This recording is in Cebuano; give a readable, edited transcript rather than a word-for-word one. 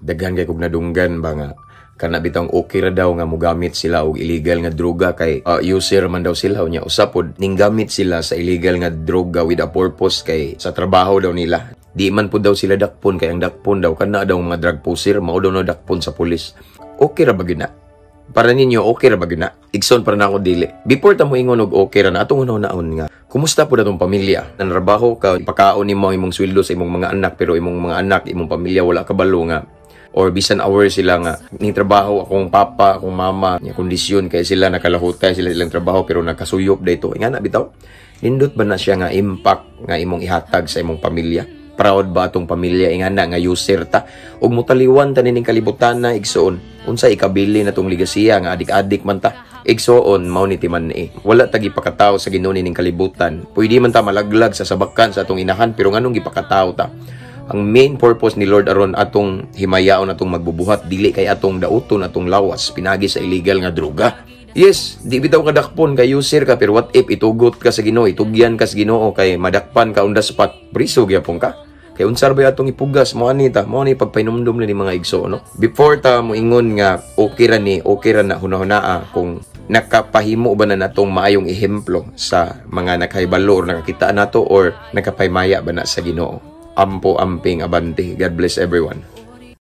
Daghan kay kog nadunggan ba nga kana bitawng okay ra daw nga mogamit sila og illegal nga droga kay user man daw sila. Unya usa pod, ning gamit sila sa illegal nga droga with a purpose kay sa trabaho daw nila. Di man pud daw sila dakpon kay ang dakpon daw kana daw mga drug pusher, mao daw no dakpon sa pulis. Okay ra ba gyud na? Para ninyo, okay ra ba gyud na? Igsoon, para nako, dili. Before ta moingon og okay ra na, atong hunahunaon nga kumusta pud atong pamilya? Nanrabaho ka, ipakaon nimo ang imong sweldo sa imong mga anak, pero imong mga anak, imong pamilya, wala kabalo nga or bisan aware sila nga ni trabaho akong papa, akong mama, nya kondisyon kay sila, nakalahutay sila ilang trabaho pero nakasuyop dito. Nga na bitaw, nindot ba na siya nga impact nga imong ihatag sa imong pamilya? Proud ba atong pamilya ingana nga user ta? Ug mutaliwan ta nining kalibutan na, igsoon, unsa ikabili na tong ligasiya nga adik-adik man ta? Igsoon, mao ni timan-i. Wala ta gipakatawo sa Ginoo ning kalibutan. Pwede man ta malaglag sa sabakan sa atong inahan, pero nganong gipakatawo ta? Ang main purpose ni Lord aron atong himayaon atong magbubuhat, dili kay atong dauton atong lawas pinagi sa illegal nga droga. Yes, di bitaw kadakpon kay user ka, pero what if itugot ka sa Ginoo, itugyan ka sa Ginoo kay madakpan ka on the spot, priso gyapon ka? Kay unsar ba atong ipugas mo ani ta? Mo ni pagpahinumdum ni mga igsoon, no? Before ta moingon nga okay ra ni, okay ra na, hunahunaa kung nakapahimo ba na natong maayong ehemplo sa mga nakahibalo or nakakita nato or nakapahimaya ba na sa Ginoo. Ampo, amping, abante. God bless everyone.